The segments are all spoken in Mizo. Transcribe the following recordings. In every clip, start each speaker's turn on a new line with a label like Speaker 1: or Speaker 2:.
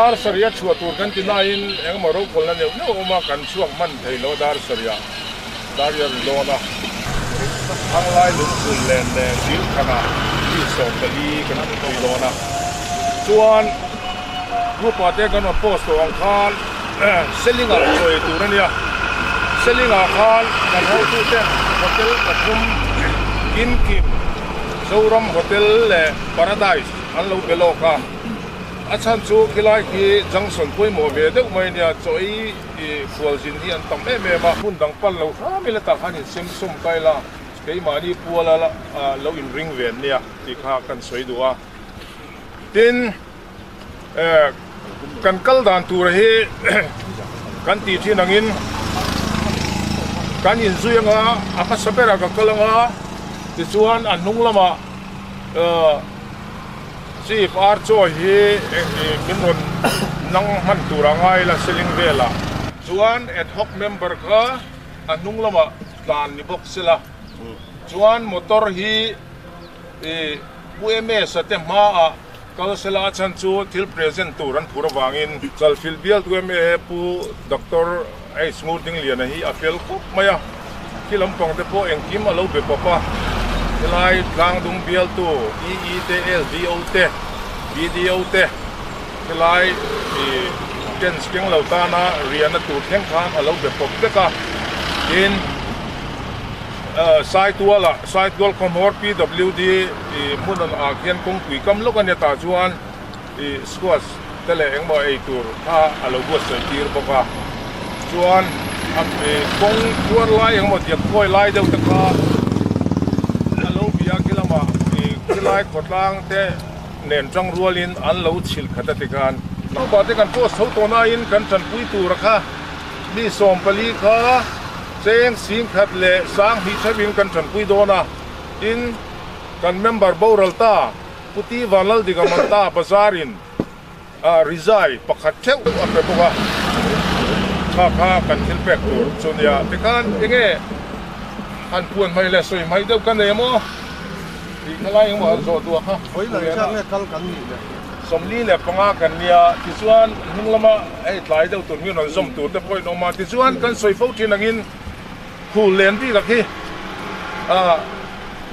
Speaker 1: Dar sarih a chhuah tur kan ti nain engemaw rokhawlna neuh neuh a awm a, kan chhuak hman thei lo dar sarih ah dar hi a ri dawn a. Thanglai lungphun len leh dil khanah mi 14 kan inpui dawn a. Chuan group ah te kan rawn post tawh ang khan Selingah chawi tur a nia. Selingah khan kan hotute hotel pathum Kim Kim, Zoram Hotel leh Paradise an lo be lawk a. A chhan chu khilai khi junction pawimawh ve deuh mai a nia, chaw ei fualzin hi an tam em em a. Hmun dang pal lo hram ila tah khan insem sawm ta ila, keimahni puala lo inring ve an nia tih kha kan sawi duh a. Tin, kan kal dan tur hi kan tih thin angin kan inzui anga a hmasa berah ka kal anga tichuan a hnung lamah Chief Archaw hi min rawn nang hman tur a ngai la ceiling velah chuan ad hoc member kha a hnung lamah tlan ni bawk sela chuan motor hi Pu MS a te hmaah kal sela a chhan chu thil present tur an phur avangin Chalfilh bialtu mla Pu Doctor H Ngurdingliana hi a fel khawp mai a, khi lampang te pawh engkim a lo be pawp a, helai tlangdung bialtu EE te, LDO te, BDO te helai tents keng lo tana riahna tur thleng khan a lo be pawp vek a, tin Saituala Saitual khawhmawr PWD hmun ah khian kawngpui kam lawk a nia tah chuan Ih squash te leh engmaw ei tur kha a lo buatsawi tir bawk a, chuan a kawng khuar lai engmaw diak khawi lai deuh te kha a lo bia khi lamah ih khilai khawtlang te nen tang rualin an lo chhilh khat a tikhan naupang te kan post tho tawh nain kan tanpui tura kha mi 14 kha cheng 10,000 leh 2000 theuhin kan tanpui dawn a, tin kan member boral ta. Puti Vanlaldiga Manta bazar in rizai pakhat theuh a pe bawk a, kha kha kan thil pek tur chu nia. Tikhan enge han puan mai leh sawi mai deuh ka nei maw tih kha lai engmaw han zawh duah kha. 45 kan nia, tichuan hnung lama hei tlai deuh tur mi rawn zawm tur te pawhin awm a, tichuan kan sawi fo thin angin Khul len bik a khi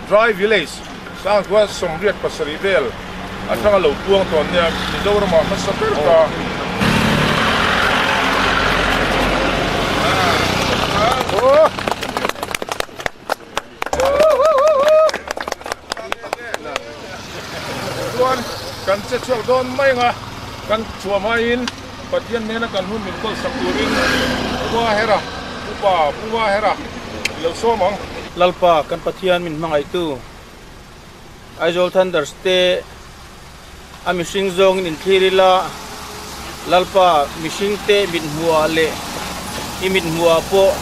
Speaker 1: Dry Village Sangtua 87 vel atanga lo puang tawn nia Mizoramah hmasa ber ta. Chuan kan che chhuak dawn mai anga kan chhuah hmain Pathian nena kan hun min kawlsak turin Pu Hera, Upa Pu Hera i lo sawm ang.
Speaker 2: Lalpa kan Pathian min hmangaihtu Aizawl Thunders te a mihring zawngin inthlir ila, Lalpa mihring te mithmuhah leh i mithmuhah pawh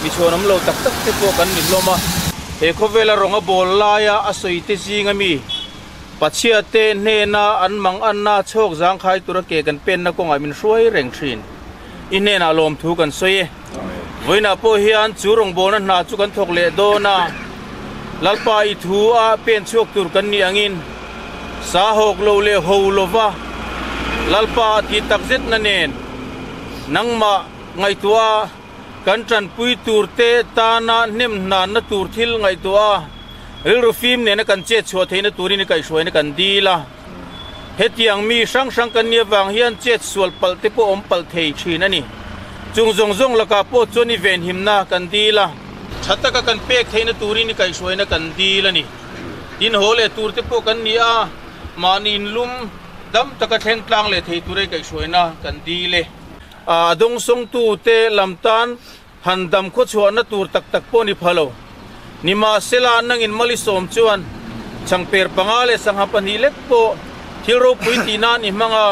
Speaker 2: mi chhuanawm lo tak tak te pawh kan ni hlawm a. He khawvela rawng a bawl laia a sawi te zinga mi Pachhia te hnena an mang anna chhawk zangkhai tura ke kan penna kawngah min hruai reng thin. I hnenah lawmthu kan sawi e. Vawiinah pawh hian chu rawngbawlna hna chu kan thawk leh dawn a, Lalpa i thu a pen chhuak tur kan nih angin sa hawk lo leh ho lova Lalpa a tih tak zetna nen nangmah ngaihtuah a kan tanpui tur te tana hnem hnanna tur thil ngaihtuah a rilru fim nena kan chet chhuah theihna turin i kaihhruaina kan dil a. Hetiang mi hrang hrang kan nih avang hian chet sual palh te pawh awm palh thei thin a ni. Chung zawng zawng lakah pawh chuan i venhimna kan dil a. Tha taka kan pek theihna turin i kaihhruaina kan dil a ni. Tin haw leh tur te pawh kan ni a, mahni inlum dam taka thleng tlang leh thei tura i kaihhruaina kan dil e. A dawngsawngtu te lam tan Han dam khawchhuahna tur tak tak pawh ni pha lo. Nimahsela, nangin mali sawm chuan changper panga leh sangha pahnih lek pawh thil ropui tih nan i hmang a,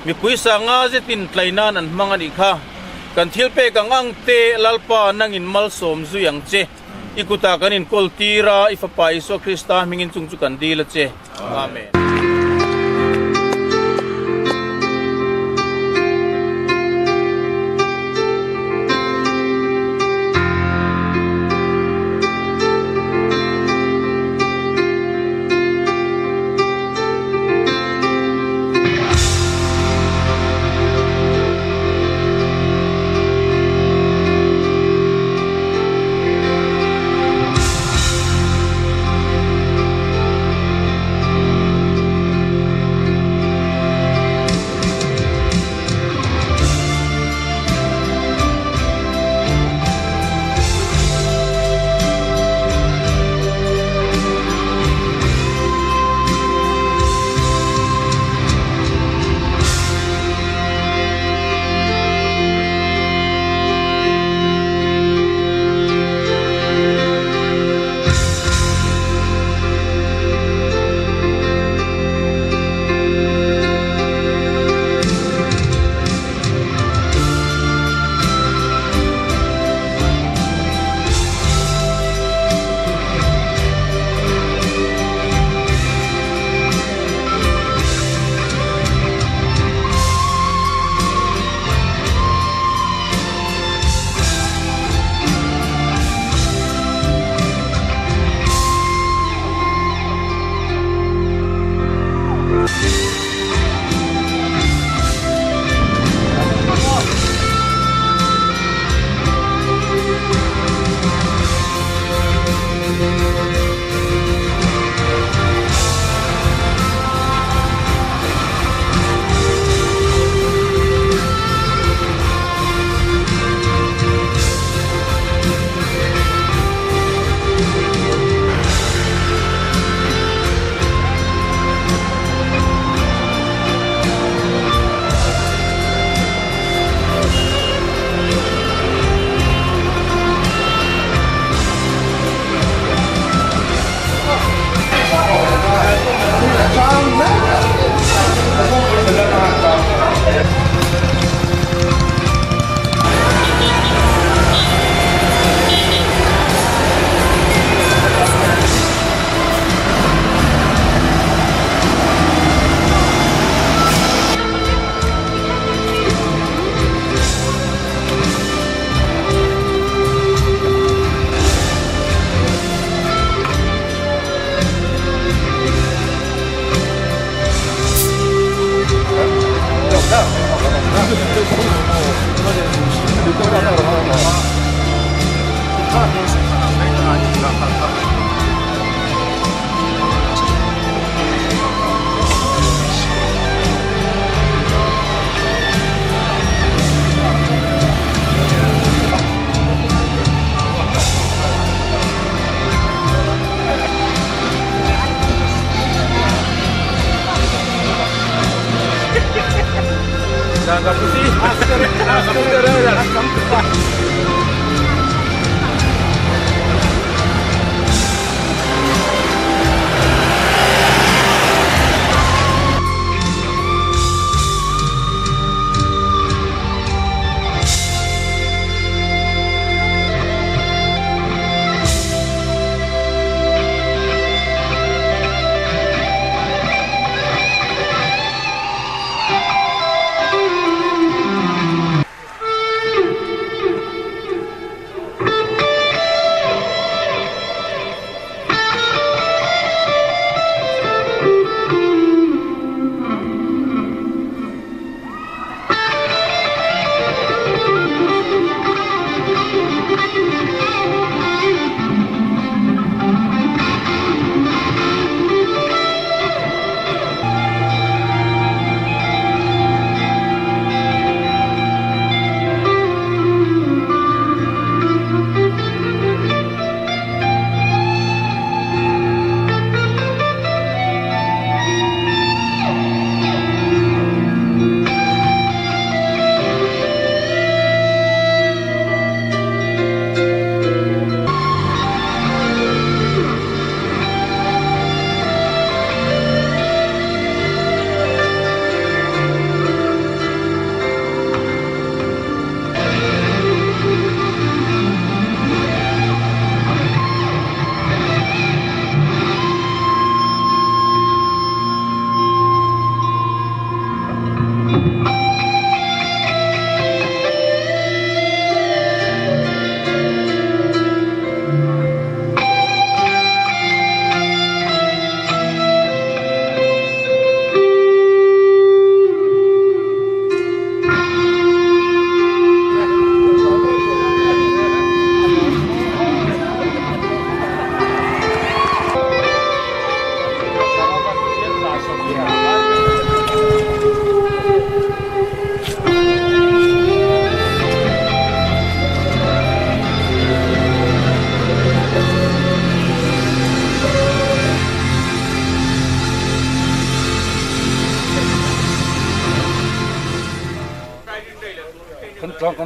Speaker 2: mipui sanga zetin tlai nan an hmang a nih kha. Kan thil pek ang ang te, Lalpa, nangin malsawm zui ang che. I kutah kan inkawl tir a, i Fapa Isua Krista hmingin chung chu kan dil a che. Amen.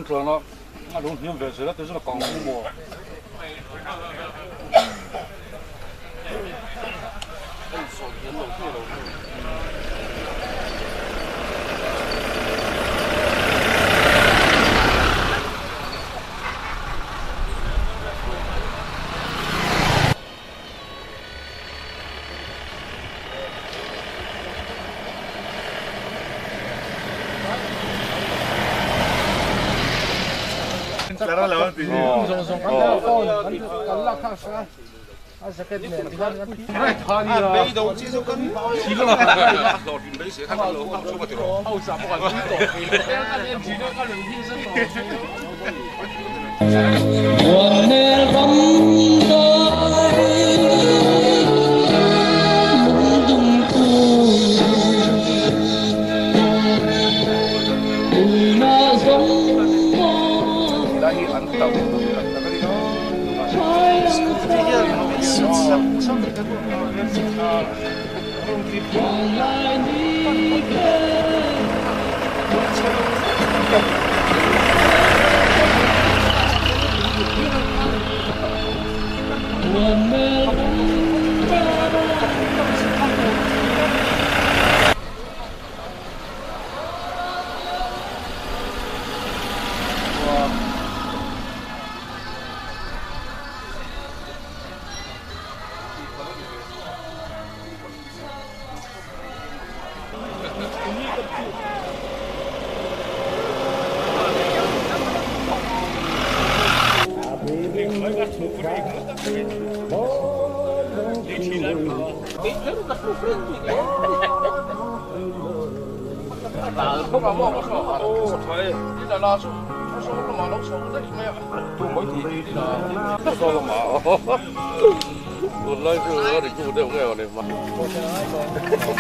Speaker 3: tlan a, a lo hniam ve zel a, tichuan a kang fu maw.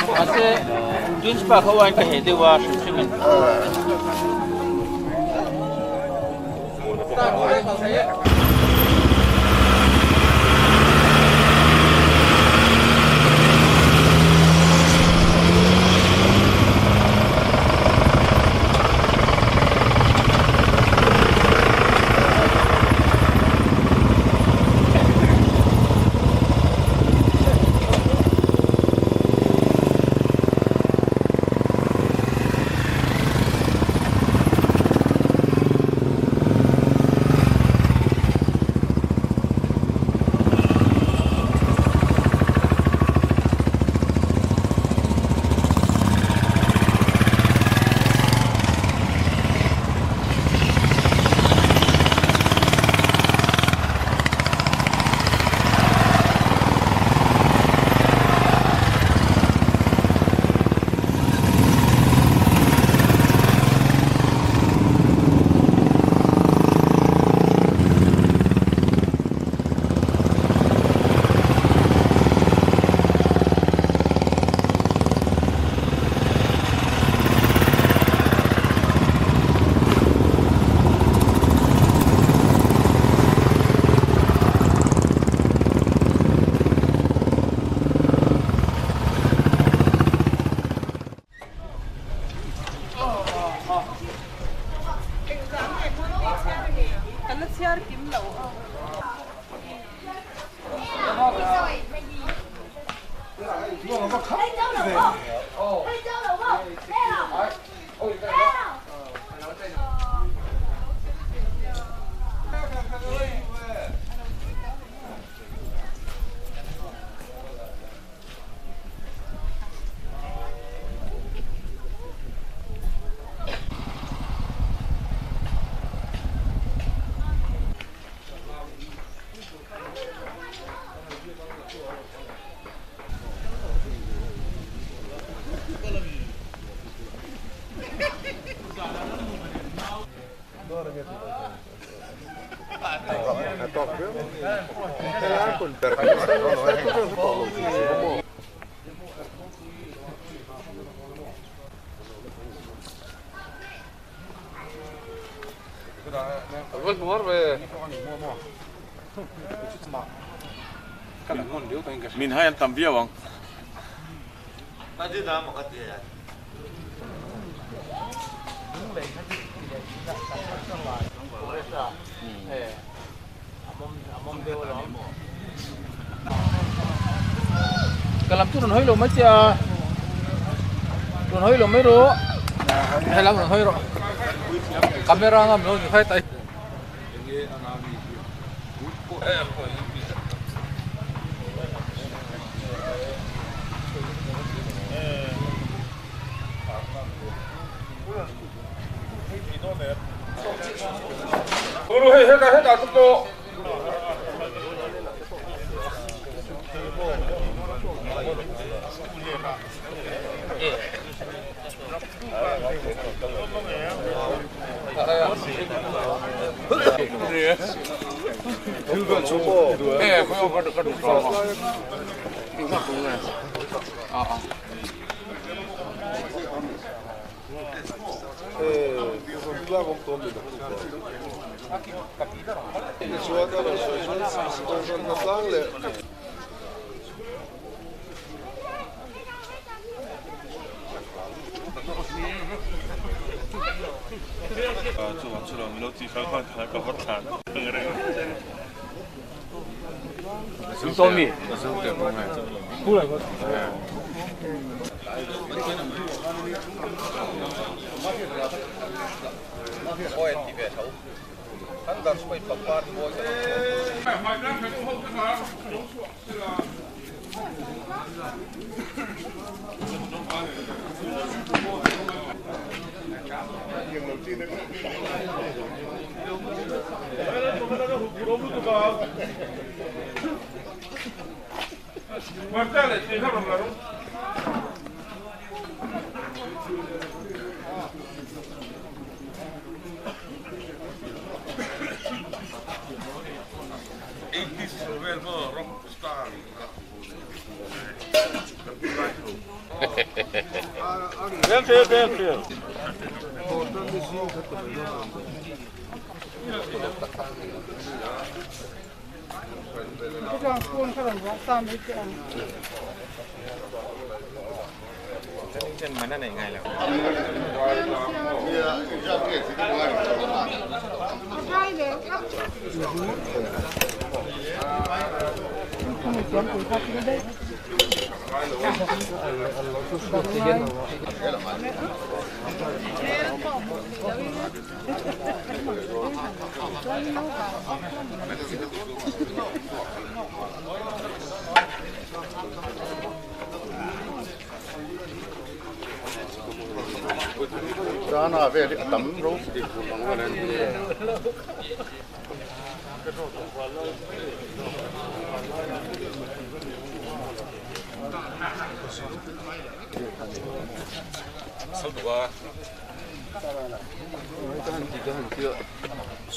Speaker 2: Mahse Twins Park ho aiin ka heh deuh a hrim hrim in.
Speaker 1: Min hai an tam viau ang.
Speaker 2: Ka lam chu rawn hawi lo mai che a, rawn hawi lo mai rawh, helam rawn hawi rawh, camera ngam lo ni khai tai.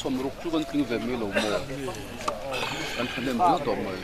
Speaker 4: Sawmruk chu kan tling ve mai lo maw? Kan thahnem viau tawh mai.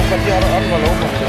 Speaker 3: ka tia an va lo mawng le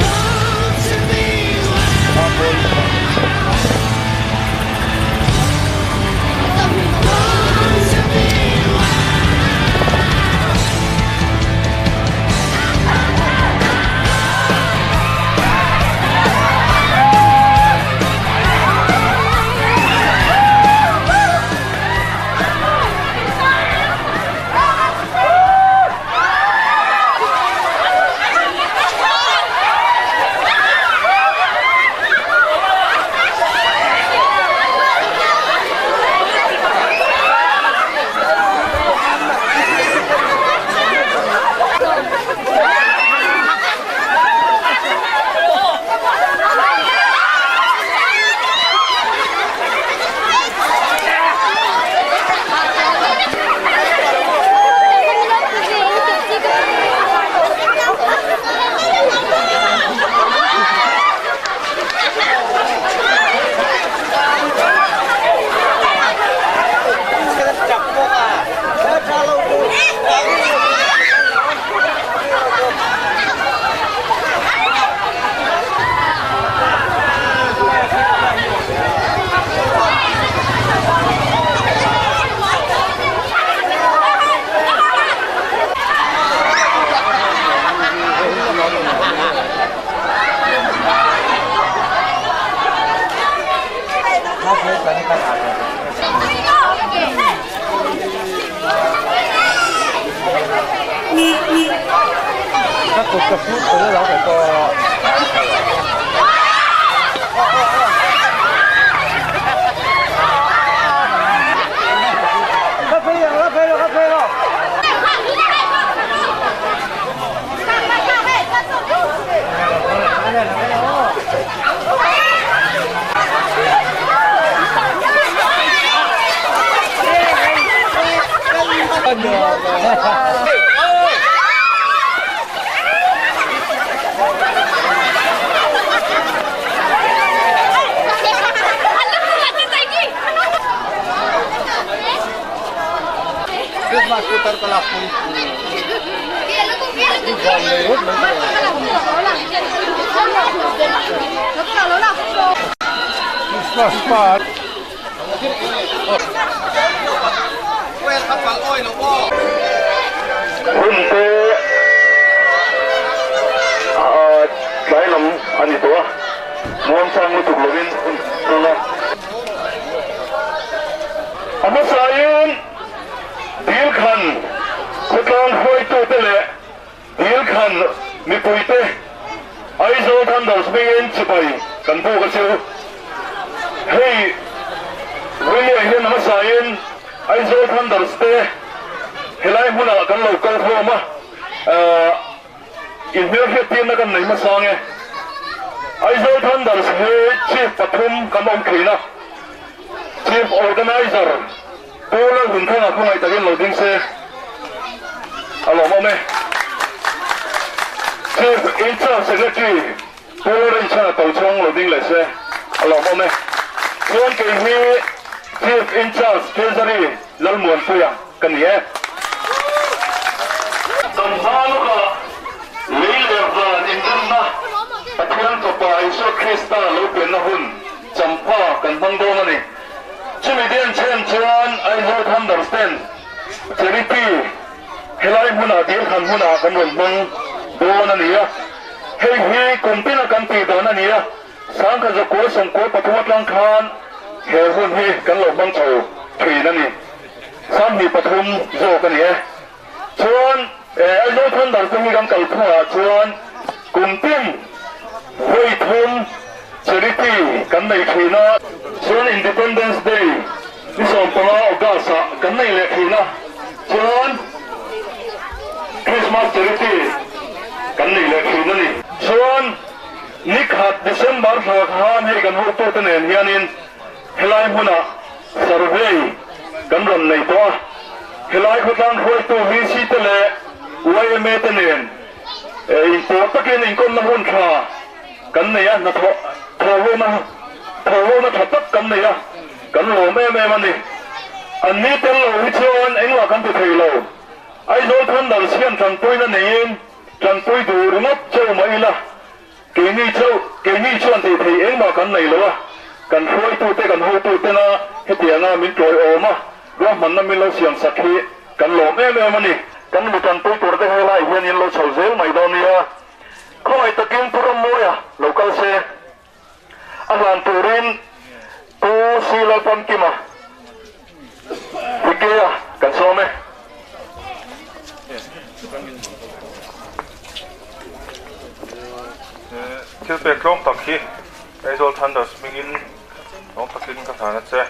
Speaker 3: a pawi
Speaker 5: Hun te tlai lam a ni tawh a, muangchang lutuk lovin hun hmang a. A hmasain Dilkhan khawtlang hruaitute leh Dilkhan mipuite Aizawl Thunders hmingin chibai kan buk a chu. Hei Willie hian a hmasain Aizawl Thunders te helai hmunah kan lo kal hlawm a, inhmelhriattirna kan nei hmasa nge. Aizawl Thunders hi Chief pathum kan awm thin a, Chief Organiser Pu Lalhunthanga khawngaih takin lo ding se a lawmawm e. Chief In-charge Secretary Pu Lalrinchhana Tochhawng lo ding leh se a lawmawm e. Chuan kei hi Chief In-charge Treasury Lalmuanpuia ka ni e. Kan hma lawkah lei leh van inremna Pathian Fapa Isua Krista lo pianna hun champha kan hmang dawn a ni. Chumi den chen chuan Aizawl Thunders ten Charity helai hmunah Dilkhan hmunah kan rawn hmang dawn a ni a, hei hi kum tina kan tih dan a ni a, Sangkhat Zakual Sawmkual pathum atang khan he hun hi kan lo hmang chho thin a ni, Sanghnih pathum zawk a ni e. Chuan Aizawl Thunders te hi kan kalphungah chuan kum tin vawi thum charity kan nei thin a, chuan Independence Day ni 15 August ah kan nei leh thin a, chuan Christmas charity kan nei leh thin a ni. Chuan ni khat December thla khan hei kan hotute nen hianin Helai hmunah survey kan rawn nei tawh a, helai khawtlang hruaitu VC te leh yma te nen inpawh takin inkawmna hun tha kan nei a, hnathawh thawhhona thawhhona tha tak kan nei a, kan lawm em em a ni. An ni tel lo hi chuan engmah kan ti thei lo. Aizawl Thunders hian tanpuina neiin. Tanpui duh ringawt chauh mai ila, keini chauh, keini chuan tih theih engmah kan nei lo a, kan hruaitute, kan hotutena hetianga min ṭawiawm a, ruahmanna min lo siamsak hi kan lawm em em a ni. Kan mi tanpui turte helai hian in lo chho zel mai dawn nia. Khawngaih takin Pu Rammawia lo kal se, a hlan turin Pu Si Lalpamkima Hikea kan sawm e.
Speaker 3: Thil pek tlawm tak hi Aizawl Thunders hmingin tlawm takin ka hlan a che.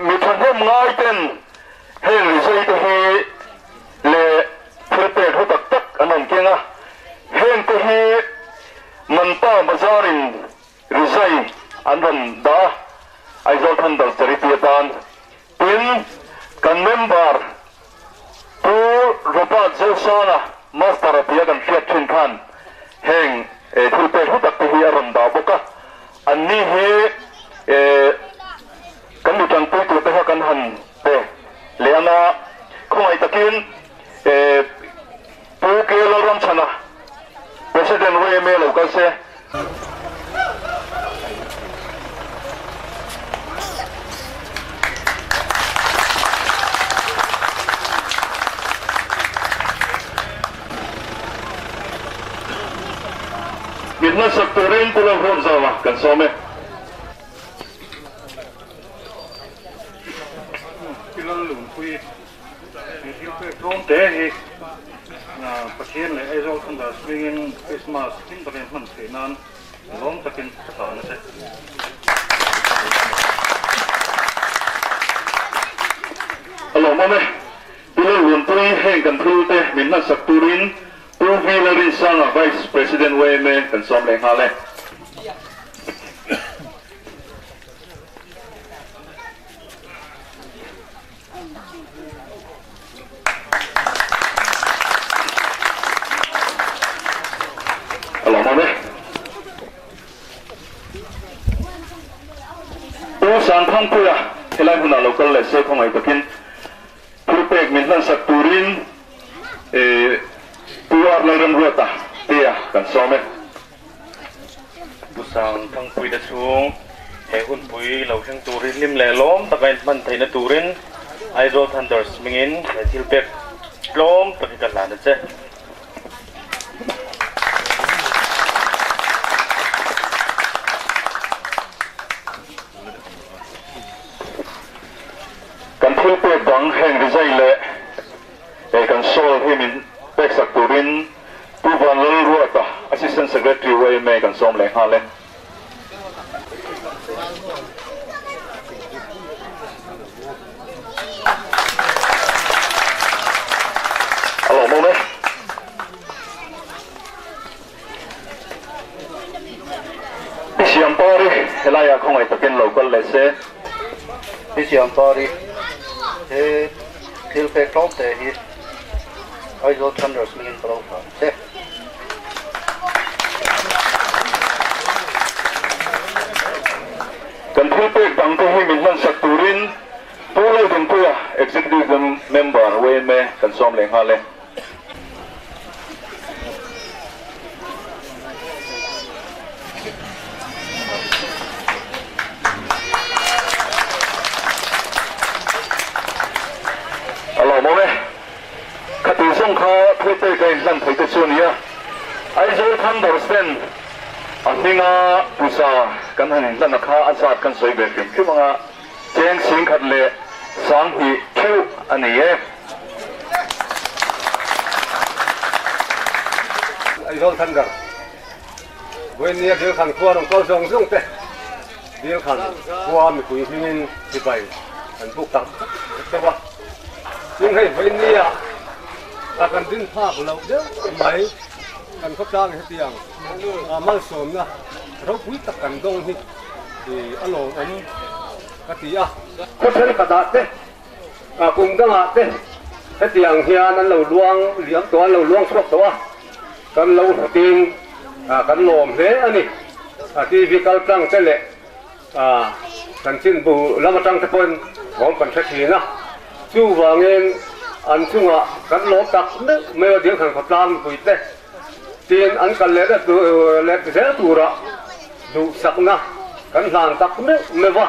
Speaker 5: Mi thahnem ngai ten heng rizai te hi leh thil pek hlu tak tak an rawn keng a, heng te hi Manta Bazar in rizai an rawn dah a, Aizawl Thunders Charity atan. Tin, kan member Pu Robert Zosanga, Master a tia kan hriat thin khan heng thil pek hlu tak te hi a rawn dah bawk a, anni hi kan mi tanpui tur te kha kan han pe leh ang a, khawngaih takin Pu K Lalramchhana, President YMA lo kal se. Mit hmasak turin Pu Lalruamzama kan sawm e.
Speaker 3: Pi Lallungpui He thil pek tlawm te hi Pathian leh Aizawl Thunders hmingin Krismas hlim takin hman theih nan lawm takin ka hlan a che.
Speaker 5: A lawmawm e. Pu Lalruanpui heng kan thil te min hmansak turin Pu V Lalrinsanga Vice President yma kan sawm leh nghal e. A lawmawm e. Pu Sangthangpuia helai hmunah lo kal leh se khawngaih takin thil pek min hlansak turin Pu R Lalremruata tia kan sawm e.
Speaker 3: Pu Sangthangpuite chhung he hunpui lo thleng turin hlim leh lawm taka inhman theihna turin Aizawl Thunders hmingin he thil pek tlawm tak hi ka hlan a che.
Speaker 5: Kan thil pek dang heng rizai leh kan shawl hi min peksak turin Pu Vanlalruata, Assistant Secretary yma kan sawm leh nghal e. A lawmawm e. Pi Siampari, helaiah khawngaih takin lo kal leh se.
Speaker 4: Pi Siampari, he thil pek tlawm te hi Aizawl Thunders hmingin ka lo hlan che.
Speaker 5: Kan thil pek dang te hi min hmansak turin Pu Laldinpuia, Executive Member, yma kan sawm leh nghal e. A lawmawm e. Khati zawng kha thil pek a inhlan thei te chu a nia. Aizawl Thunders ten a hminga pusa kan han inhlan a kha a zat kan sawi ve hrim hrim anga cheng singkhat leh sanghnih theuh a ni e.
Speaker 6: Aizawl Thunder Vawinia Dilkhan khua rawn kal zawng zawng te Dilkhan khua mipui hmingin sipai an buk tak tak deuh a. Tin hei Vawinia a kan din phak loh deuh mai kan khawtlang hetiang malsawmna ropui tak kan dawng hi a lawmawm ka ti a. Khaw thenkhatah te kum dangah te hetiang hian an lo luang liam tawh a, an lo luang chhuak tawh a. Kan lo hmutin kan lawm hle a ni. TV kal tlang te leh Chanchinbu lam atang te pawhin thawm kan hre thin a, chuvangin an chungah kan lawm tak meuh meuh a Dilkhan khawtlang mipui te tin an kal leh leh zel turah duhsakna kan hlan tak meuh meuh a,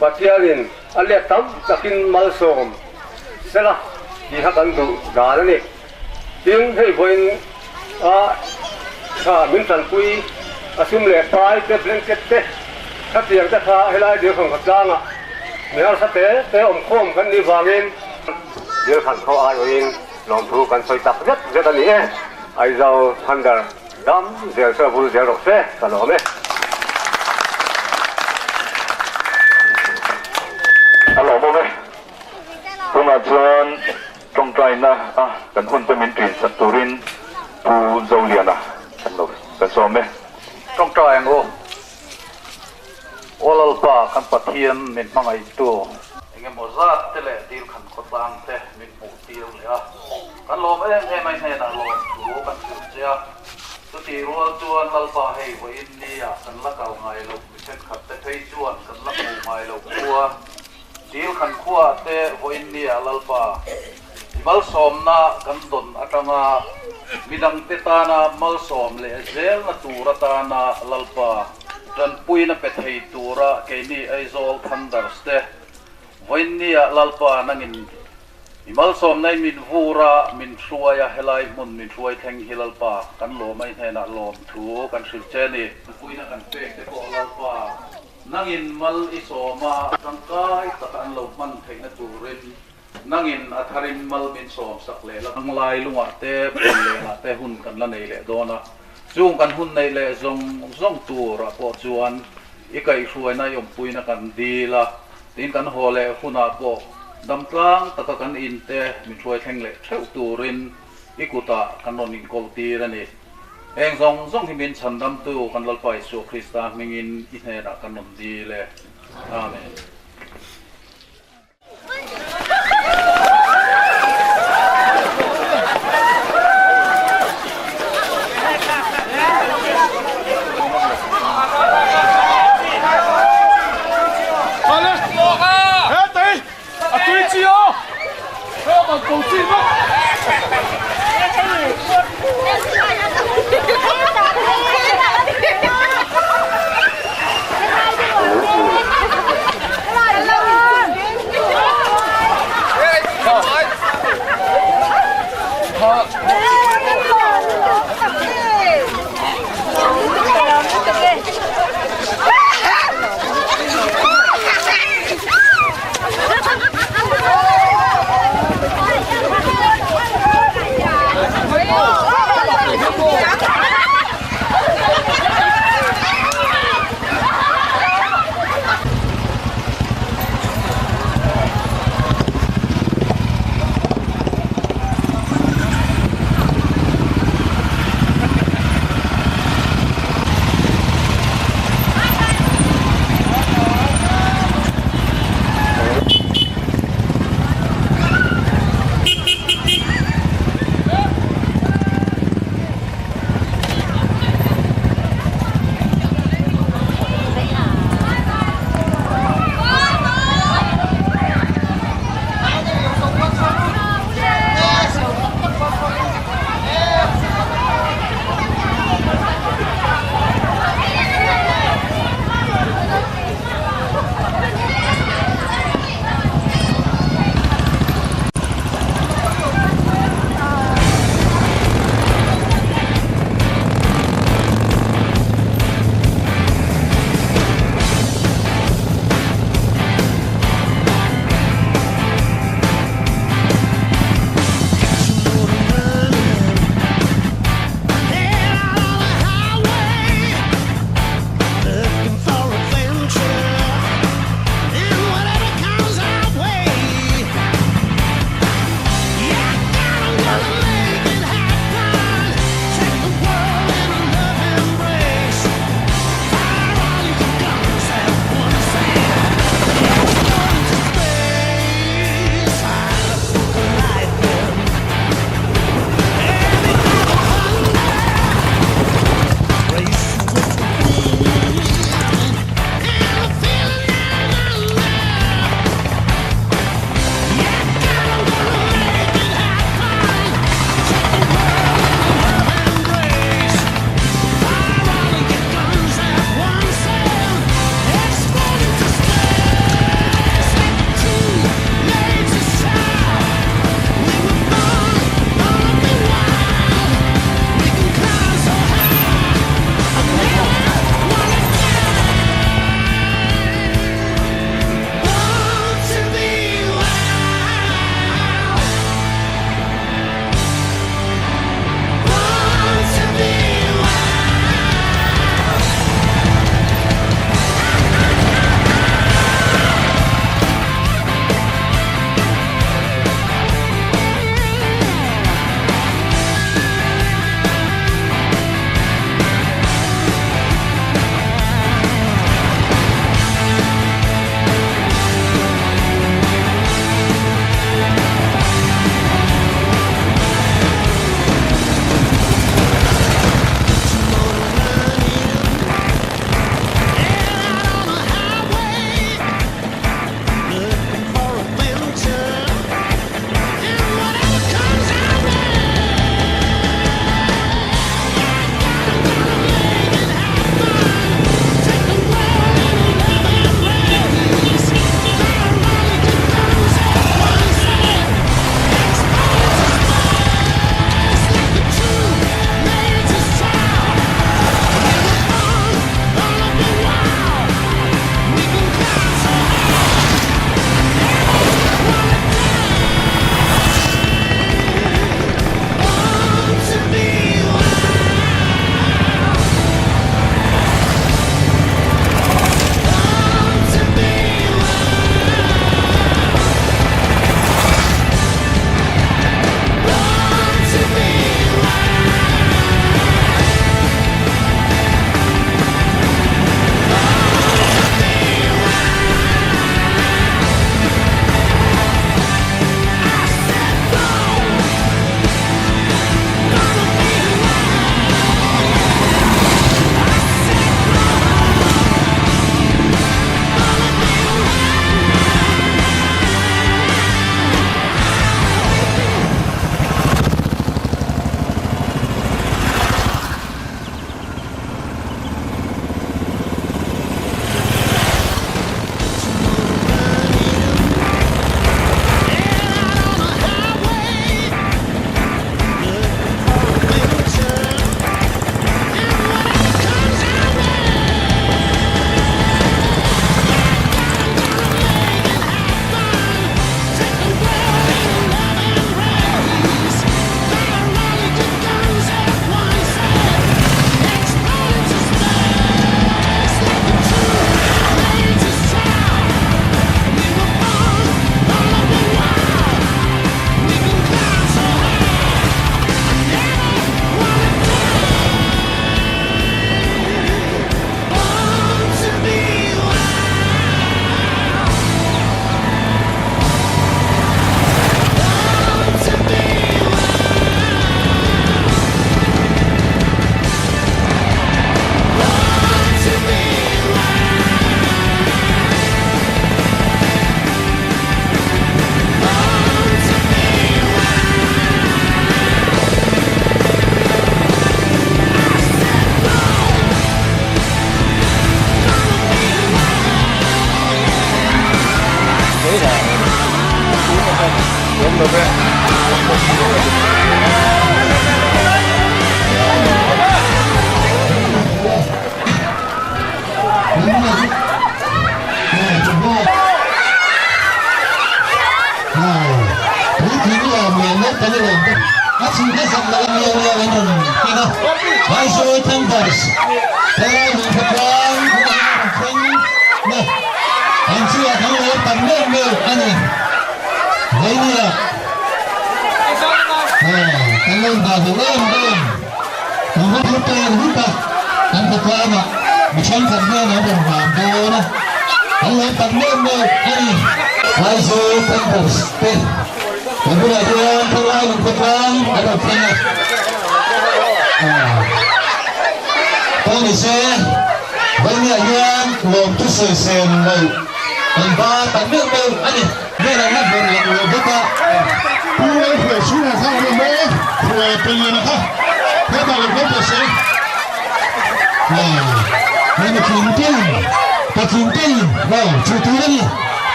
Speaker 6: Pathianin a let tam takin malsawm sela tih kha kan duh dan a ni. Tin, hei vawiin a tha min tanpui a sum leh pai te, blanket te, khatiang te kha helai Dilkhan khawtlangah mi harsa te te awmkhawm kan nih vangin Dilkhan khaw aiawhin lawmthu kan sawi tak zet zet a ni e. Aizawl Thunder dam zel chu a vul zel rawh se, ka lawm e.
Speaker 5: A lawmawm e. Tunah chuan Tawngtaina a kan hun te min ṭin sak turin Pu Zoliana kan lo kan sawm e.
Speaker 4: Tawngtai ang u. Aw Lalpa kan Pathian min hmangaihtu. Engemaw zat te leh dil khan khawtlang te min hmuh tir leh a, kan lawm em em ai hnenah lawm thu kan hrilh che a. Chutih rual chuan Lalpa hei vawiin nia kan la kal ngai loh mi thenkhat te phei chuan kan la hmuh ngai loh khua Dil khan khuaah te vawiin nia Lalpa i malsawmna kan dawn atanga midangte tana malsawm leh zelna tur atana Lalpa tanpuina pe thei tura keini Aizawl Thunders te vawiin nia Lalpa nangin i malsawmna i min vur a, min hruai a, helai hmun min hruai thleng hi Lalpa kan lawm a, i hnenah lawmthu kan hrilh che a ni. Tanpuina kan pek te pawh Lalpa Nangin mal i sawm a, tangkai taka an lo hman theihna turin nangin a tharin mal min sawm sak leh la. Thanglai lungah te, pun lehah te hun kan la nei leh dawn a, chung kan hun neih leh zawng zawng turah pawh chuan i kaihhruaina i awmpuina kan dil a, tin kan haw leh hunah pawh damtlang taka kan in te min hruai thleng leh theuh turin i kutah kan rawn inkawl tir a ni. Heng zawng zawng hi min chhandamtu kan Lalpa Isua Krista hmingin i hnenah kan rawn dil e. Amen.
Speaker 1: awm lo ve.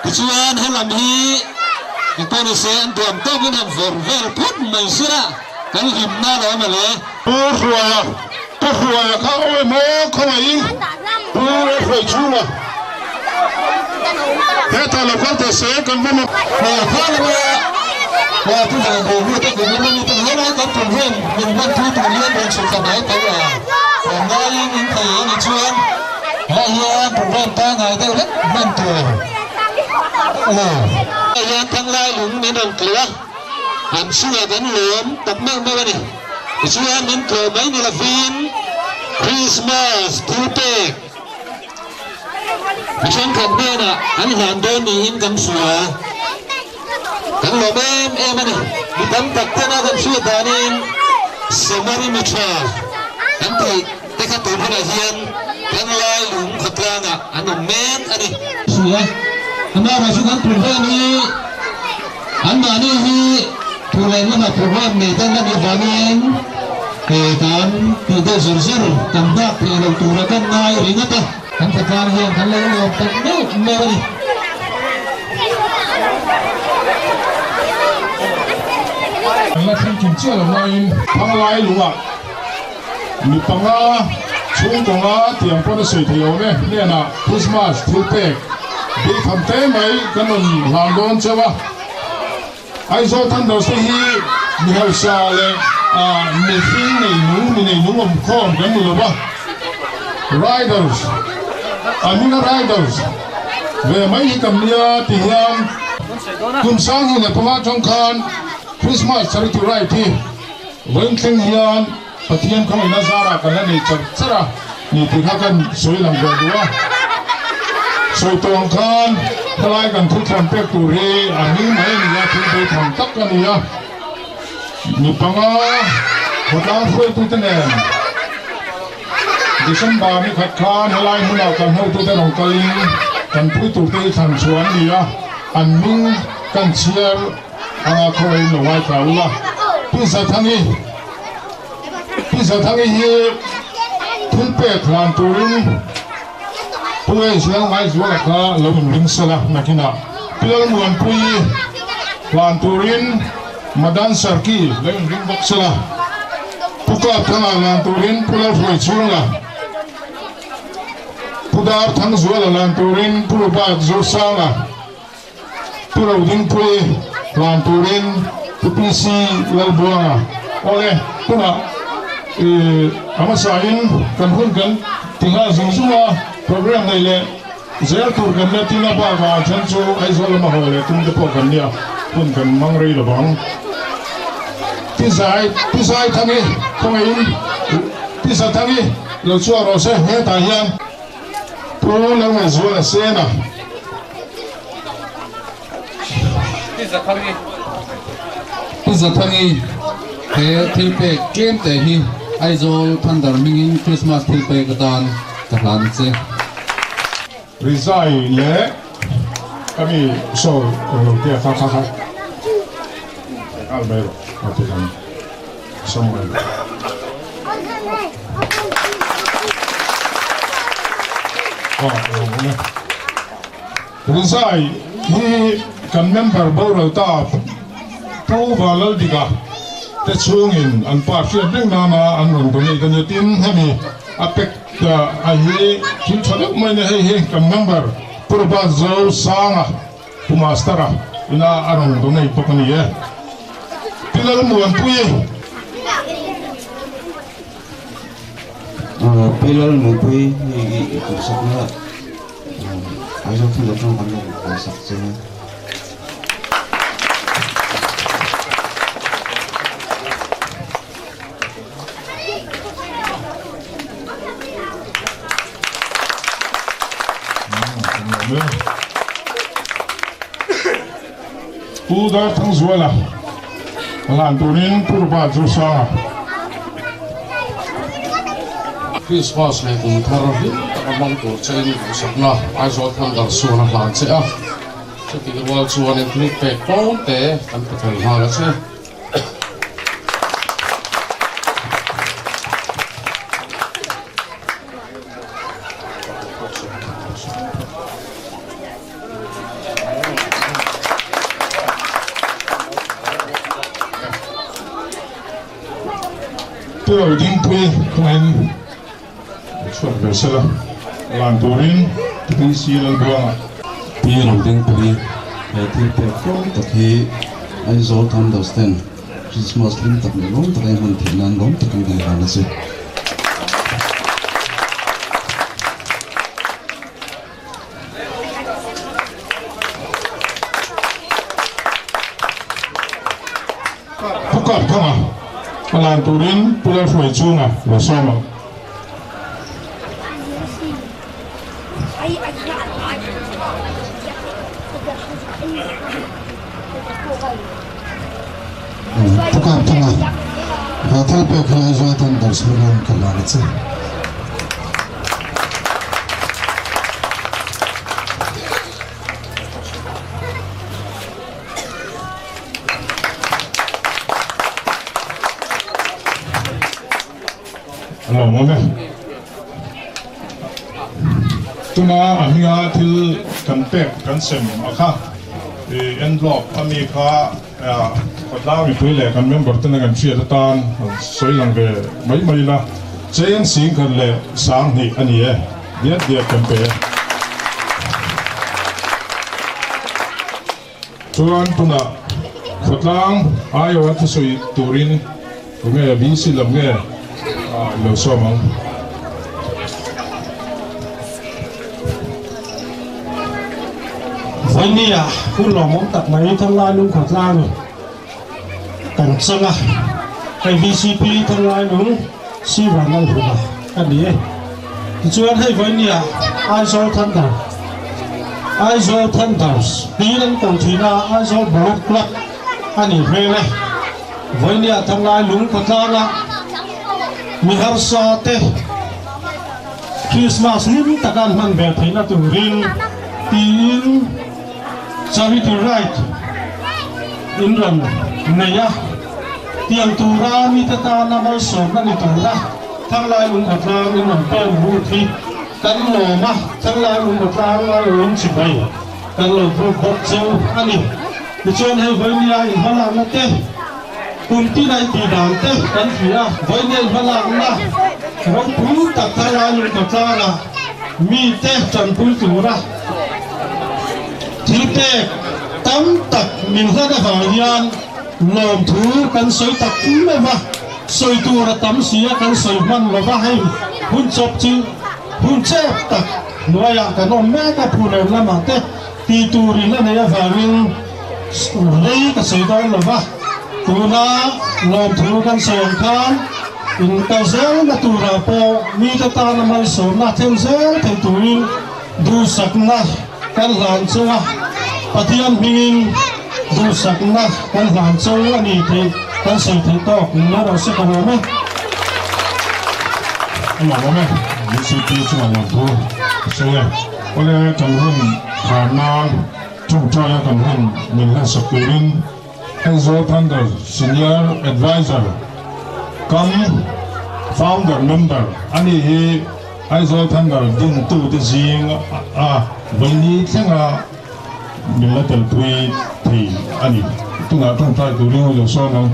Speaker 7: Tichuan helam hi engpawh ni se an duam tawkin han vawrh vel phawt mai sela kan hlimna lo awm ale.
Speaker 1: Pu Hruaia, Pu Hruaia kha aw emaw khawngaihin Pu Hruaichhunga hetah lo kal teh se kan va mawp.
Speaker 7: Kha lama Pu Vanbo te kum lama mi te helai kan tum hian min hman thu tur hian rawn chhuk thla hnai tawh a, tlawmngaiin in thei a nih chuan Helai hian program pangngai deuh hlek hman tur a lo. Helai hian thanglai lung min rawn tleuh a, an chungah kan lawm tak meuh meuh a ni. Tichuan min tlawh mai ni lovin Christmas thil pek mi thenkhat hnenah an hlan dawn niin kan hria. Kan lawm em em a ni. Mi tam tak tena kan hriat danin Samari mi tha kan tih te kha tun hunah hian Thanglai lung khawtlangah an awm mek a ni. Hria amaherawhchu kan program hi anmahni hi thu leh lama program nei ten a nih avangin kan tih deuh zur zur kan nghak thei lo tura kan ngai ringawt a. Kan khawtlang hian kan lo lawm tak meuh meuh a ni.
Speaker 1: Kan la thleng kim chiah lo laiin Thanglai lungah mi panga chhung kawnga tiang pawn a sawi thei awm e hnenah Christmas thil pek bih tham te mai kan rawn hlan dawn chauh a. Aizawl Thunders te hi mi hausa leh mihring nei nung, mi nei nung awm khawm kan ni lo va, Riders, a hminga Riders ve mai hi kan nia ti hian kum 2005 atang khan Christmas Charity Ride hi vawiin thleng hian Pathian khawngaihna zarah kan la nei char char a ni tih kha kan sawi lang ve duh a. Sawi tawh ang khan helai kan thuthlawn pek tur hi a hming mai a ni a, thil beitham tak a ni a. Mi panga khawtlang hruaitute nen December ni khat khan helai hmunah kan hotute rawn kalin kan pui turte hi thlan chhuah an ni a, an hming kan chhiar anga khawngaihin lo ngaithla ula. Pi Zathangi. Pi Zathangi hi thil pek hlan turin Pu Ezra Ngaizuala kha lo inring sel a, nakinah Pi Lalmuanpuii hlan turin Madan Sarki lo inring bawk sel a, Pu Kapthanga hlan turin Pu Lalhruaichhunga, Pu Darthangzuala hlan turin Pu Robert Zosanga, Pu Rodingpuii hlan turin Pu PC Lalbuanga awle tunah ih a hmasain kan hun kan ti nghal zung zung a, program nei leh zel tur kan nia tin a bakah then chu Aizawl lama haw leh tum te pawh kan nia hun kan hmang rei lo vang. Pi Zai Pi Zaithangi khawngaihin Pi Zathangi lo chhuak rawh se hetah hian. Pu Lalngaihzuala Sena.
Speaker 8: Pi Zathangi Pi Zathangi he thil pek tlem te hi Aizawl Thunder hmingin Christmas thil pek atan ka hlan che.
Speaker 1: Rizai leh. Kami saw eng lo te a kha kha kha nghal mai rawh a ti ang Samuel. Rizai hi kan member boral ta Pu Vanlaldiga te chhungin an pa hriat reng nana an rawn donate a nia tin hemi a pek a hi thil tha deuh mai nia hei hi kan member Pu Robert Zosanga Pu Master-a ina a rawn donate bawk a ni e. Pi Lalmuanpuii.
Speaker 9: Pi Lalmuanpuii hei i duhsakna Aizawl thil atang kan rawn kalsak che a.
Speaker 1: Pu Darthangzuala lan turin Pu Rupa chu sang a.
Speaker 8: Christmas leh kum thar hlim taka hmang tur chein duhsakna Aizawl Thunder chuan a hlan che a, chutih rual chuanin thil pek tlawm te kan pe thei nghal a che.
Speaker 1: Pu Rodingpui khawngin chhuak ve sela lan turin PC Lalbuanga.
Speaker 9: Pi Rodingpui he thil pek fo tak hi Aizawl Thunders ten Christmas hlim tak leh lawm taka i hman theih nan lawm takin kan hlan a che.
Speaker 1: Pu Kapthanga a lan turin Pu Lalhruai chunga lo sawm ang.
Speaker 9: Pu Kapthanga, he thil pek hi Aizawl Thunders hmangin ka hlan a che.
Speaker 1: A lo awm e. Tuna a hminga thil kan pek kan sem a kha i envelope a mi kha khawtlang mipui leh kan member tena kan hriat atan sawi lang ve mai mai ila cheng singkhat leh sanghnih a ni e diat diat kan pe e. Chuan tunah khawtlang aiawha thusawi turin tunge VC lam nge i lo sawm ang.
Speaker 10: Vawini-ah hun lawmawm tak mai Thanglai lung khawtlang kan chang a, hei VCP Thanglai lung Siva Lalhuma a ni e. Tichuan hei Vawini-ah Aizawl Thunder, Aizawl Thunders tiin an ko thin a, Aizawl Bullet Club a nih hmel e. Vawini-ah Thanglai lung khawtlangah mi harsa te Krismas hlim taka an hman ve theihna turin tiin Charity Ride in rawn nei a, tiang tura mite tana malsawmna ni tura Thanglai Lungkhawtlang in rawn pen lut hi kan lawm a, Thanglai Lungkhawtlang a rawn chibai kan lo buk bawk cheu a ni. Tichuan hei vawinia inhmalakna te, kum tina i tih dan te kan hria a, vawinia inhmalakna ropui tak Thanglai Lungkhawtlangah mite tanpui tura Thil pek tam tak min hlan avang hian lawmthu kan sawi tak meuh a, sawi tur a tam si a kan sawi hman lo va, hei hun chawp chu hun chep tak hnuaiah kan awm mek a, Phulen lamah te tih turin a neih avangin rei ka sawi dawn lo va, tuna lawmthu kan sawi ang khan in kal zelna turah pawh mite tana malsawmna thlen zel thei turin Duhsakna kan hlan cheu a, Pathian hmingin duhsakna kan hlan cheu a ni tih kan sawi theih tawk ni rawh se ka lawm e.
Speaker 1: A lawm e, VCP chungah lawmthu ka sawi e. Awle kan hun khar nan. Ṭawngṭaia kan hun min hlansak turin Aizawl Thunder Senior Adviser kam Founder Member a ni hi Aizawl Thunder dintute zing a vaini thlenga min la telpui thei a ni. Tunah ṭawngṭai turin a lo sawn ang.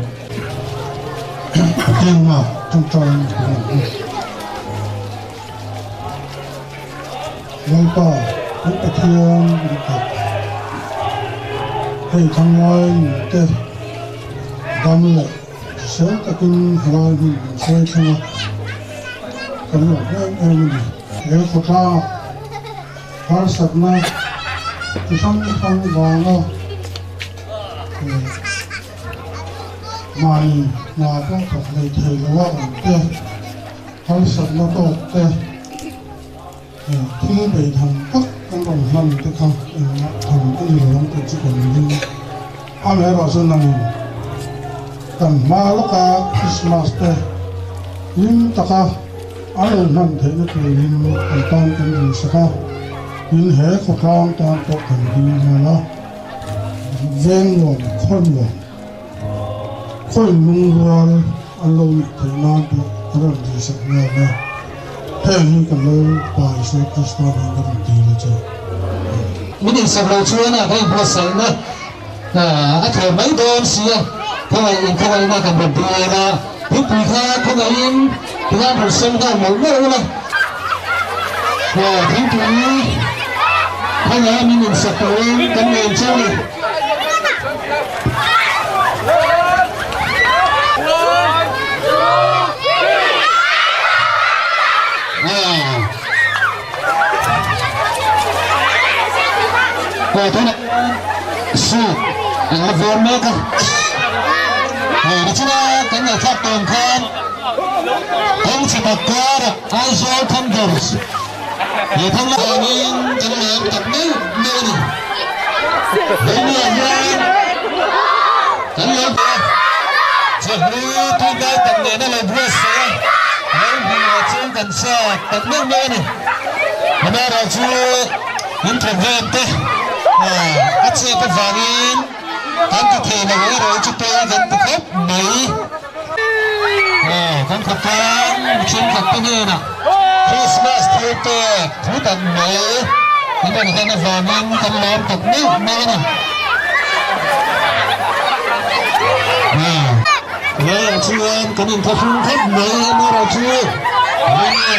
Speaker 11: Pathianna ṭawngṭai a ni ang. Lalpa, kan Pathian dik tak, hei thanglai nute dam leh hrisel takin helai hmun min hruai thleng a, kan lawm em em a ni. He khawtlangah harsatna chi hrang hrang vanga mahni hna pawh thawk hlei thei loa awm te, Harsatna tawk te thil bei tham tak kan rawn hlan te kha engmah tham a ni lo ang tih chu kan ring. Amaherawhchu nangin kan hma lawka Christmas te hlim taka an lo hman theihna turin an tan kan insak a, tin he khawtlang tan pawh kan ding nghal a, veng nuam khaw nuam. Khawi lungrual an lo nih theih nan pawh a rawn dihsak nghal a, heng hi kan lo pa Isua Krista nen ka rawn dil a che.
Speaker 7: Min insak lo chuan a ka inbuatsaihna a thlawm mai dawn si a, khawngaih inkhawngaihna kan rawn dil a, thingpui kha khawngaihin tihian rawn sem nghal mawlh mawlh ula, thingpui khawngaiha min insak turin kan ngen che a ni. Aizawl Thunders he thang avangin kan lawm tak meuh meuh a ni. Hei hian kan lo hmu a, chawhnu tuikai tak nena lo buatsaih a, lo hmuh ah chuan kan chak tak meuh meuh a ni. Amaherawhchu in thawmhnaw te a chep avangin kan ti thei lo erawh chu pawi kan ti khawp mai. Kan khawtlang thenkhat te hnenah Christmas thil pek thu tak mai in rawn hlan avangin kan lawm tak meuh mai a ni. Leiah chuan kan inthlahrung khawp mai amaherawhchu enge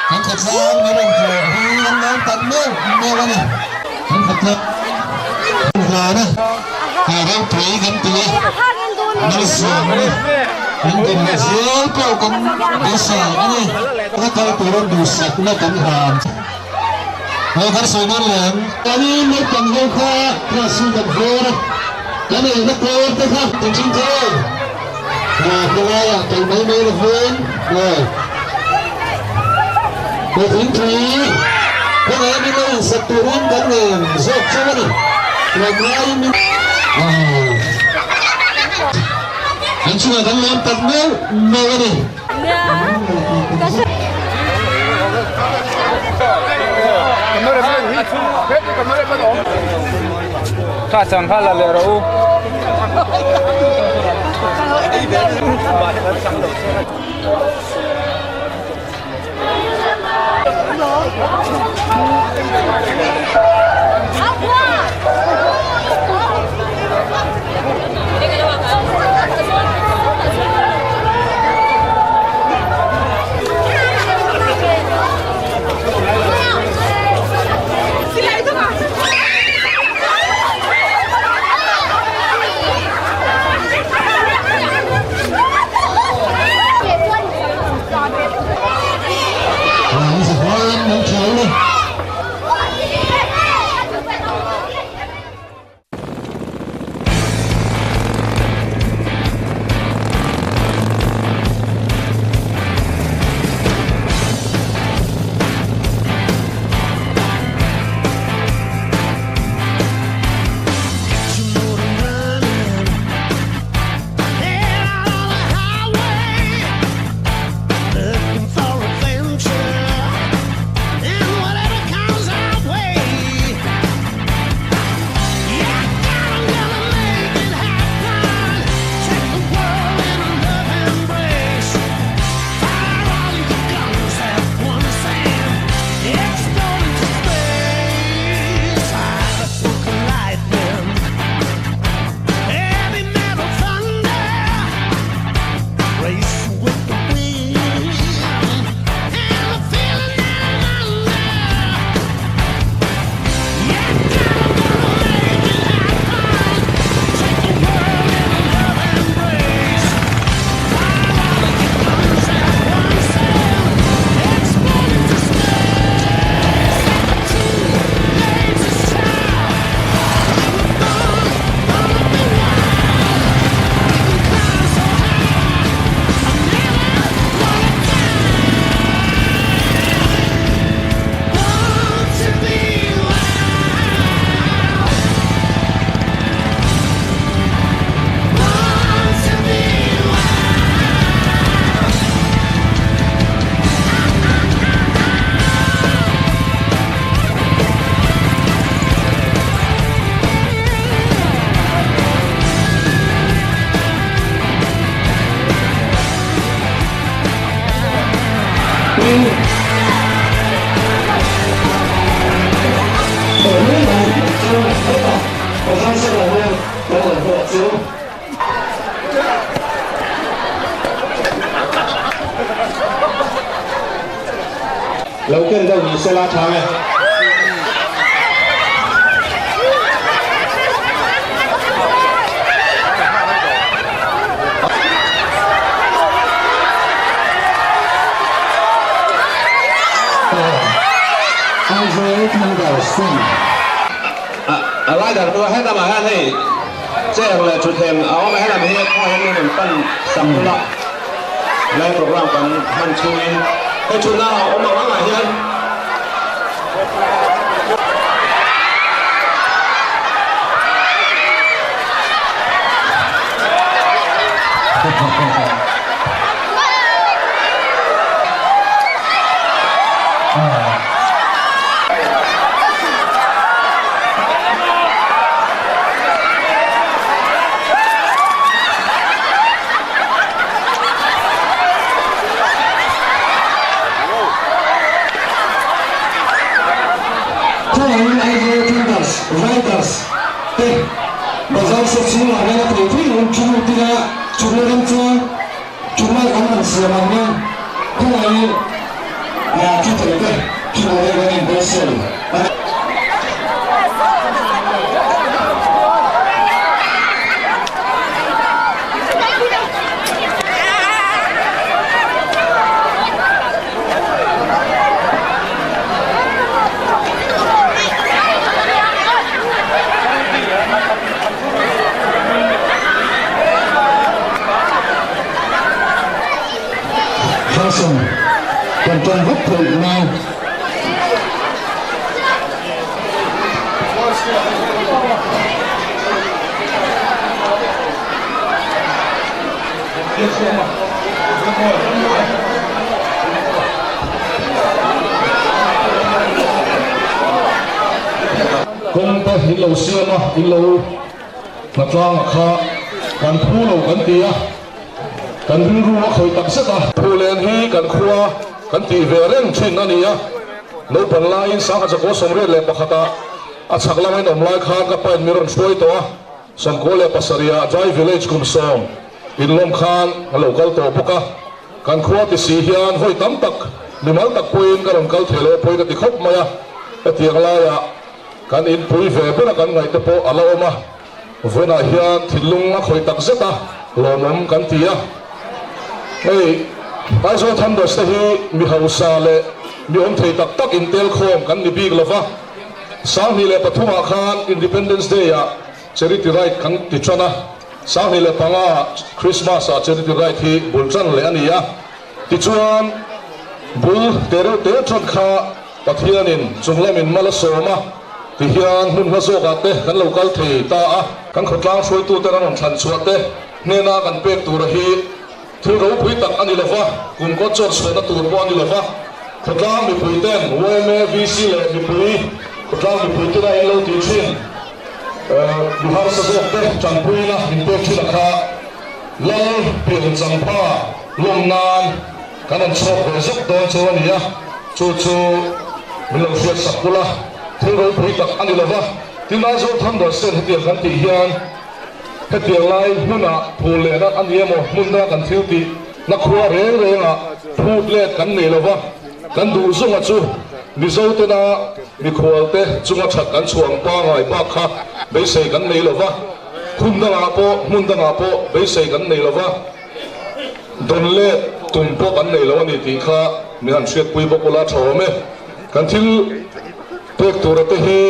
Speaker 7: kan khawtlang min rawn tlawh hi kan lawm tak meuh meuh a ni. Kan khawtlang hlan a. He ropui kan ti a, malsawmna min din leh zel pawh kan beisei a ni. Ka kal turin duhsakna kan hlan. He kan sawi nan leh ang. Ani naupang ho kha class hi kan vawr a, kan eina kawr te kha kan thin thei. Hmalaiah kal mai mai lovin he thingpui khawngaih min lo insak turin kan ngen zawk chauh a ni. Tlawmngaiin min An chungah kan lawm tak meuh meuh a ni.
Speaker 2: Kha chang kha la leh rawh u.
Speaker 7: Kan rawn nghak chu. Lo ken deuh ni sela tha nge. Aizawl Thunders team.
Speaker 12: A rider pawh helamah hian hei chair leh thutthleng a awm a, helam hi khaw hian min rawn pan sak bula lai program kan hman chhungin hei thutna a awm ang angah hian
Speaker 7: Khawngaihin Aizawl Thunders Riders te bazar se chhungah hian a thei thei lo thu lut ila chhukna ram chuan chhukna kan han siam ang nia khawngaihin thu thei te thu rawh kan inbuatsaih a ni. Johnson kan ṭan vek theih nan.
Speaker 8: Kawng te in lo siam a, in lo hnatlanga kha kan phu lo kan ti a, kan rilru a khawih tak zet a. Phulen hi kan khua kan tih ve reng thin a ni a, naupang laiin sangha chakua 81 ah a chhak lama in awm lai khan ka pain min rawn hruai tawh a. 97 ah Dry Village kum sawm inlawm khan a lo kal tawh bawk a, kan khua ti si hian vawi tam tak mimal tak pawhin ka rawn kal thei lo pawhin a ti khawp mai a, hetiang laiah kan inpui ve bera kan ngaih te pawh a la awm a, vawiinah hian thinlung a khawih tak zet a, lawmawm kan ti a. Hei Aizawl Thunders te hi mi hausa leh mi awm thei tak tak intelkhawm kan ni bik lova, 2003 ah khan Independence Day ah Charity Ride kan ti tan a, 2005 ah Christmas ah Charity Ride hi bul tan leh a ni a. Tichuan, bul te reuh te tan kha Pathianin chunglamin mal a sawm a, tihian hmun hla zawkah te kan lo kal thei ta a. Kan khawtlang hruaitute ran rawn thlan chhuah te hnena kan pek tura hi thil ropui tak a ni lo va, kum kawt chawt chhuahna tur pawh a ni lo va. Khawtlang mipui ten yma, VC leh mipui khawtlang mipui tena in lo tih thin mi harsa zawk te tanpuina min pek thin a kha Lal pian changpha lawm nan kan rawn chhuak ve zuk dawn chu a ni a, chu chu min lo hriat sak bul a, thil ropui tak a ni lo va. Tin, Aizawl Thunders ten hetiang kan tih hian hetiang lai hmunah phul lehna a ni emaw hmun danga kan thil tih na khua reng rengah phut let kan nei lo va, kan duh zunga chu Mizo tena mikhualte chunga that kan chhuang pangai bak kha beisei kan nei lo va, hun dangah pawh hmun dangah pawh beisei kan nei lo va, dawn let tum pawh kan nei lo a ni tih kha min han hriatpui bawk ula tha awm e. Kan thil pek tura te hi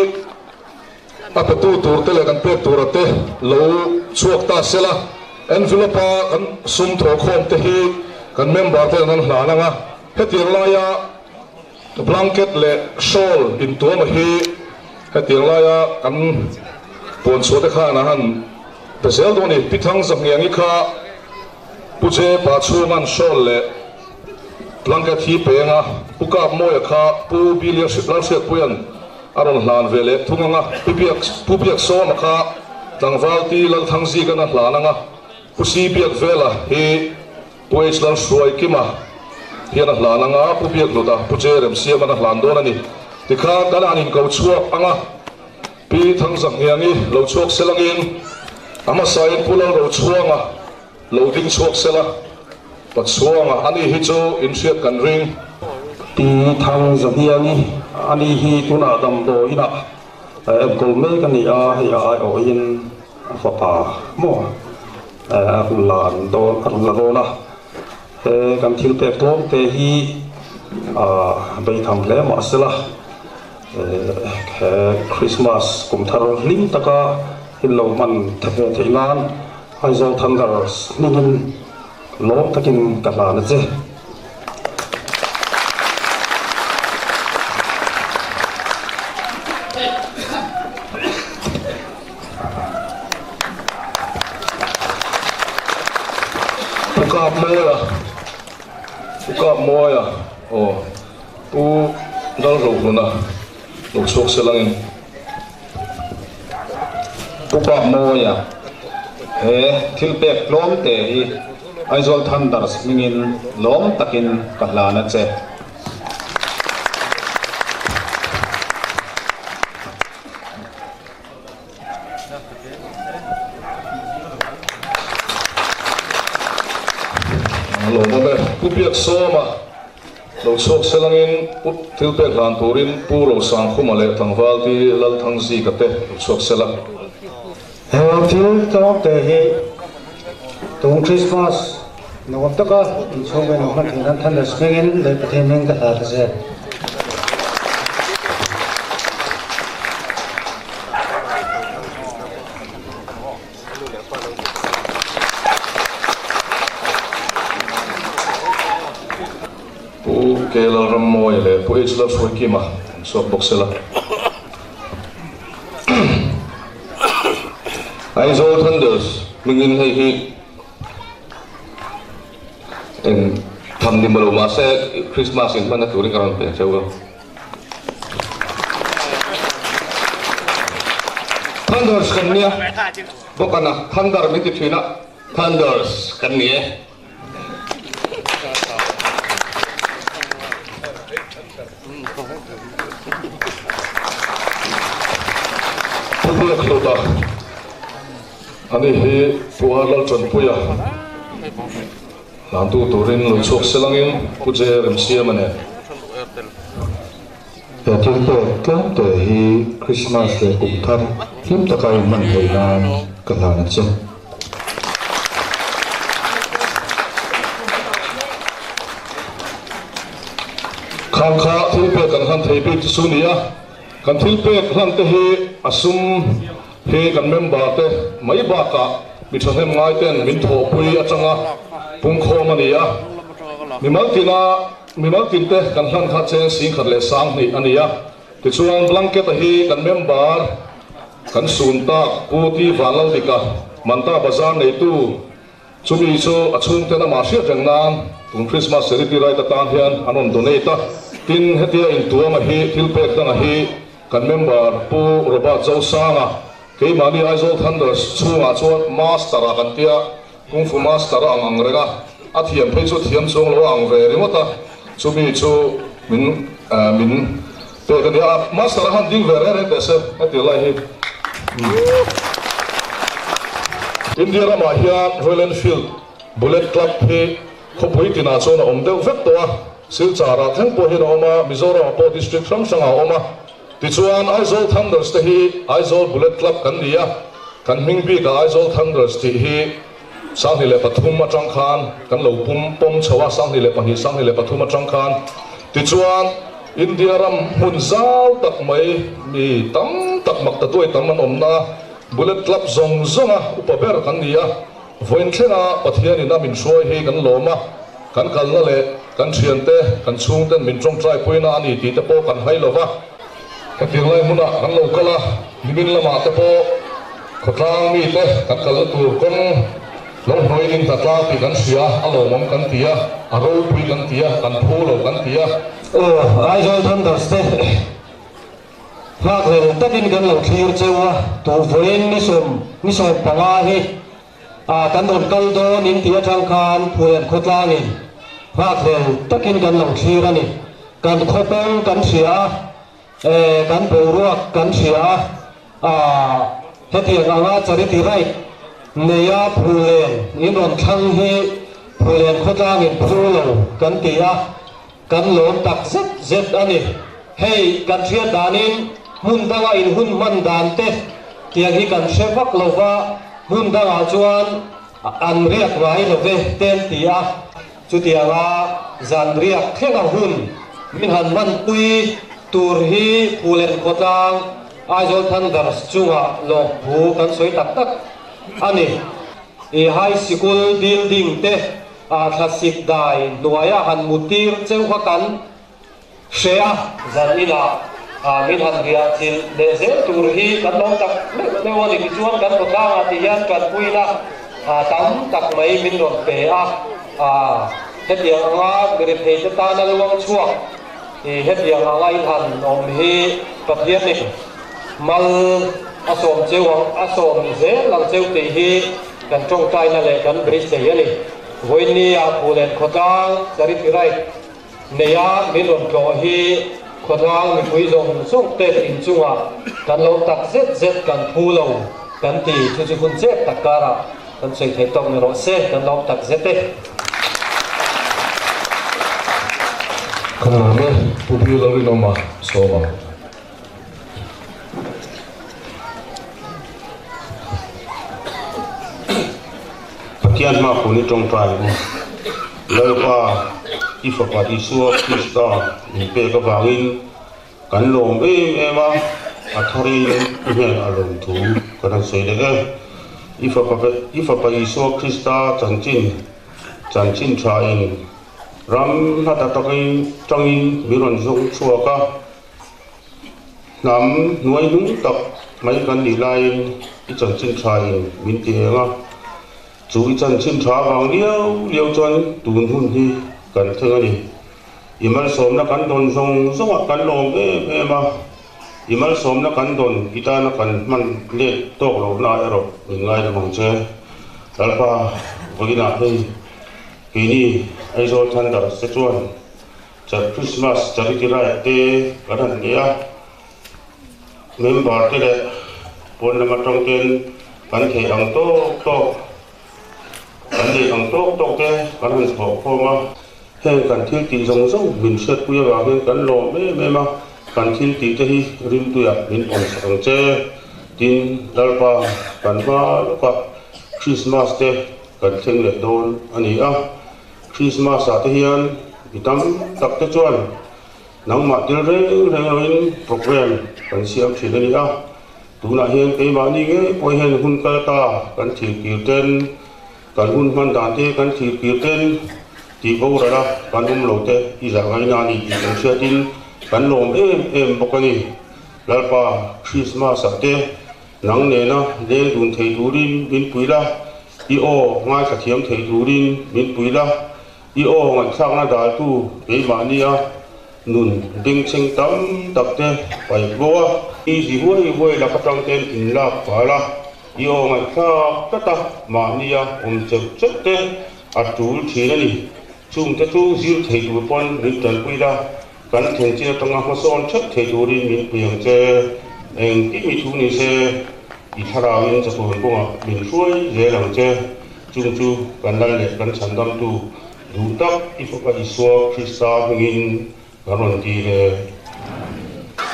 Speaker 8: a petu tur te leh kan pek tura te lo chhuak ta sela, envelope a kan sum thawhkhawm te hi kan member te an hlan ang a, hetiang laia blanket leh shawl intuama hi hetiang laia kan puan chhuah te khan a han pe zel dawn a ni. Pi Thang Zahngiangi kha Pu Je Pa chhunga'n shawl leh blanket hi peng a, Pu Kap Mawia kha Pu Bilia Lalhriatpuia'n a rawn hlan ve leh thung ang a, Pi Biak Pu Biaksawma kha tlangval Ti Lalthangzika'n a hlan ang a, Pu Si Biakvela hi Pu H Lalhruaikima hian a hlan ang a, Pu Biakhluta Pu J Remsiama'n a hlan dawn a ni. Tikhan kan han inko chhuak ang a, Pi Thangzahniangi lo chhuak selangin. A hmasain Pu Lalrochhuanga lo ding chhuak sela, Patchhuanga ani hi chu inhriat kan ring.
Speaker 13: Pi Thang Zahniangi ani hi tunah damdawi inah enkawl mek a ni a, hei a aiawhin a fapa maw a rawn la an dawn a rawn la dawn a, he kan thil pek tlawm te hi beitham hle mahsela he Christmas kum thar hlim taka in lo hman ve theih nan Aizawl Thunders hmingin lawm takin ka hlan a che.
Speaker 8: Pu Kap Mawia, Pu Kap Mawia, aw Pu Lalrohluna lo chhuak se langin.
Speaker 14: Pu Kap Mawia, he thil pek tlawm te hi Aizawl Thunders hmingin lawm takin ka hlan a che.
Speaker 8: Lawm awm e. Pu Biaksawma lo chhuak selangin Pu thil pek hlan turin Pu Rosangkhuma leh tlangval ti Lalthangzika te lo chhuak sela.
Speaker 15: He thil tlawm te hi tung Christmas nuam taka inchhung in hman theih nan Thunders hmingin leh Pathian hming ka hla ta che.
Speaker 8: Pu K Lalrammawia leh Pu H Lalhruaikima an chhuak bawk sela. Aizawl Thunders hmingin hei hi eng tham ni maw lo mahse Christmas in hmanna turin ka rawn pe cheu a. Thunders kan nia bawk a na Thunder min ti thin a Thunders kan ni e. Pu Biakhluta ani hi Pu Ar Laltanpuia hlantu turin lo chhuak selangin Pu J Remsiama nen.
Speaker 15: He thil pek tlawm te hi Krismas leh kum thar hlim taka in hman theih nan ka hlan a che.
Speaker 8: Khang kha thil pek kan hlan thei bik chu chu ni a, kan thil pek hlan te hi a sum hi kan member te mai bakah mi thahnem ngai ten min thawhpui atanga pungkhawm a ni a, mimal tina Mimal tinte kan hlan kha cheng singkhat leh sanghnih a ni a, tichuan blanket-a hi kan member kan sun tak Pu Ti Vanlaldika Manta Bazar neitu chumi chu a chhungten amah hriat reng nan tun Christmas Charity Ride atan hian an rawn donate a, tin hetia intuama hi thil pek danga hi kan member Pu Robert Zosanga keimahni Aizawl Thunders chhungah chuan Master-a kan tia. Kung Fu Master a ang ang reng a, a thiam phei chu thiam chuang lo a ang ve ringawt a, chumi chu min min pek a ni a, Master a han ding ve reng reng teh se heti lai hi. India ramah hian Royal Enfield Bullet Club hi khawpui tinah chuan a awm deuh vek tawh a, Silchar ah thleng pawh hian a awm a, Mizoram ah pawh district hrang hrang ah a awm a. Tichuan Aizawl Thunders te hi Aizawl Bullet Club kan ni a, kan hming bikah Aizawl Thunders tih hi 2003 atang khan kan lo pum pawm chho a, 2002, 2003 atang khan. Tichuan India ram hmun zau tak mai mi tam tak makta tuai tam an awmna Bullet Club zawng zawnga upa ber kan ni a, vawiin thlenga Pathianin a min hruai hi kan lawm a, kan kalna leh kan thiante, kan chhungten min tawngtai puina a ni tih te pawh kan hai lo va. Hetiang lai hmunah kan lo kal a, nimin lamah te pawh khawtlang mite kan kalna tur kawng lo hnuaiin in hna tlang tih kan hria, a lawmawm kan ti a, a ropui kan ti a, kan phu lo kan ti a.
Speaker 15: Aw, Aizawl Thunders te nghakhlel takin kan lo thlir cheu a, tu vawiin ni sawm ni 15 hi Ah kan rawn kal dawn in tih atang khan Phulian khawtlangin nghakhlel takin kan lo thlir a ni. Kan khawpeng kan hria a, eh kan boruak kan hria a, ah hetiang anga charity ride Neia Phulen in rawn thlang hi Phulen khawtlangin phu lo kan ti a, kan lawm tak zet zet a ni. Hei kan hriat danin hmun danga in hun hman dan te tiang hi kan hre vak lo va, hmun dangah chuan an riak ngai lo ve te an ti a. Chutianga zan riak thlenga hun min han hmanpui tur hi Phulen khawtlang Aizawl Thunders chungah lawmthu kan sawi tak tak a ni. I high sikul building te ah thlasik dai hnuaia han mutir cheu kha kan hre a, zan inah min han riah chilh leh zel tur hi kan lawm tak meuh meuh a ni. Tichuan kan khawtlangah ti hian tanpuina tam tak mai min rawn pe a, hetiang anga mirethei te tana luang chhuak hetiang anga in han awm hi Pathianin Mal a sawm cheu ang, a sawm zel ang cheu tih hi kan tawngtaina leh kan beisei a ni. Vawinia Phulen khawtlang Charity Ride neia min rawn tlawh hi khawtlang mipui zawng zawng te inchungah kan lo tak zet zet kan phu lo kan ti, chu chu hun chep tak karah kan sawi thei tawk ni rawh se, kan lawm tak zet e.
Speaker 8: Kan lawm e, Pu Bill a rinawm a, sawm ang.
Speaker 16: Pathian hma khun i tawngtai ang u. Lalpa, i Fapa Isua Krista min pek avangin kan lawm em em a, a tharin i hnenah lawmthu kan han sawi leh e. I Fapa i Fapa Isua Krista chanchin chanchin thain ram hla ta takin tangin min rawn zawng chhuak a. Hnam hnuai hnung tak mai kan nih laiin i chanchin tha in min ti eng a, chu i chanchin tha avang liau liau chuan tun hun hi kan thleng a ni. I malsawmna kan dawn zawng zawngah kan lawm em em a, i malsawmna kan dawn i tana kan hman let tawk lohna erawh min ngaidam ang che. Lalpa vawiinah hei keini Aizawl Thunders te chuan Char Christmas Charity Ride te kan han nei a, member te leh pawn lam atang ten kan theih ang tawk tawk, kan neih ang tawk tawk te kan han thawh khawm a. Heng kan thil tih zawng zawng min hriatpui avang hian kan lawm em em a, kan thil tih te hi rimtuiah min awm sak ang che. Tin, Lalpa kan hma lawkah Christmas te kan thleng leh dawn a ni a. Christmas ah te hian mi tam tak te chuan nangmah tel reng reng loin program kan siam thin a ni a, tunah hian keimahni ngei pawh hian hun kal ta kan thirkir ten, kan hun hman dan te kan thirkir ten tih boral a kan awm lo te i zah ngaina a ni tih kan hriatin kan lawm em em bawk a ni. Lalpa Christmas ah te nang nena leng dun thei turin min pui la. I aw ngaithla thiam thei turin min pui la, i aw ngaihthlakna daltu keimahnia nun bengchheng tam tak te paih bo a. I zi huai huai lak atang ten in lak fal a, i aw ngaihthlak tlat a, mahnia awm cheuh cheuh te a tul thin a ni. Chungte chu zir thei tur pawn min tanpui la, kan then chin atanga hmasawn theuh thei turin min pui ang che. Engkim i thu ni se, i thlarauin chatuan kawngah min hruai zel ang che. Chung chu kan lal leh kan chhandamtu duh tak i Fapa Isua Krista hmingin kan rawn ti le.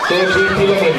Speaker 8: KTP lamin.